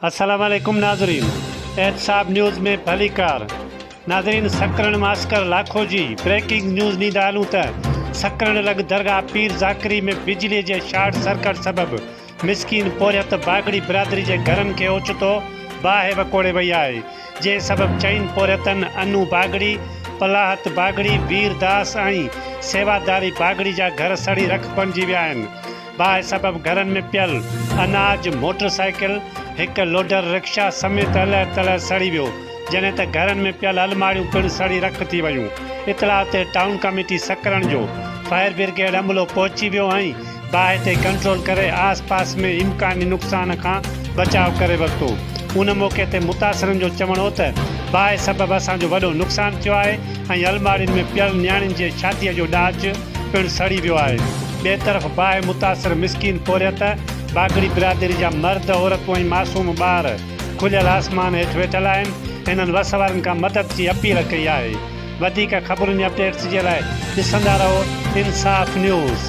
السلام عليڪم ناظرين احتساب نيوز ۾ ڀليڪار ناظرين سڪرڻ معسڪر لاکو جي بريڪنگ نيوز ڏيندا هلون ته سڪرڻ لڳ درگاهه پير ذاڪري ۾ بجلي جي شارٽ سرڪٽ سبب مسڪين پورهيت باگڙي برادري جي گهرن کي اوچتو باهه وڪوڙي وئي آهي جنهن سبب چئن پورهيتن انو باگڙي، پلاهت باگڙي، وير داس ۽ سيواداري باگڙي جا گهر سڙي رک بڻجي ويا آهن. باهه سبب گهرن ۾ پيل اناج، موٽر سائيڪل، هڪ لوڊر رڪشا سميت الهه تلهه سڙي ويو، جڏهن ته گهرن ۾ پيل الماڙيون پڻ سڙي رک ٿي ويون. اطلاع تي ٽائون ڪميٽي سڪرنڊ جو فائر برگيڊ عملو پهچي ويو ۽ باهه تي ڪنٽرول ڪري آس پاس ۾ امڪاني نقصان کان بچاء ڪري ورتو. ان موقعي تي متاثرن جو چوڻ هو ته باهه سبب اسان جو وڏو نقصان ٿيو آهي ۽ الماڙين ۾ پيل نياڻين جي شاديء جو ڏاج پڻ سڙي ويو آهي. ٻئي طرف باهه متاثر مسڪين پورهيت، باگڙي برادري جا مرد، عورتون ۽ معصوم ٻار کليل آسمان هيٺ ويٺل آهن، هنن وس وارن کان مدد جي اپيل ڪئي آهي. وڌيڪ خبرن ۽ اپڊيٽس جي لاء ڏسندا رهو انصاف نيوز.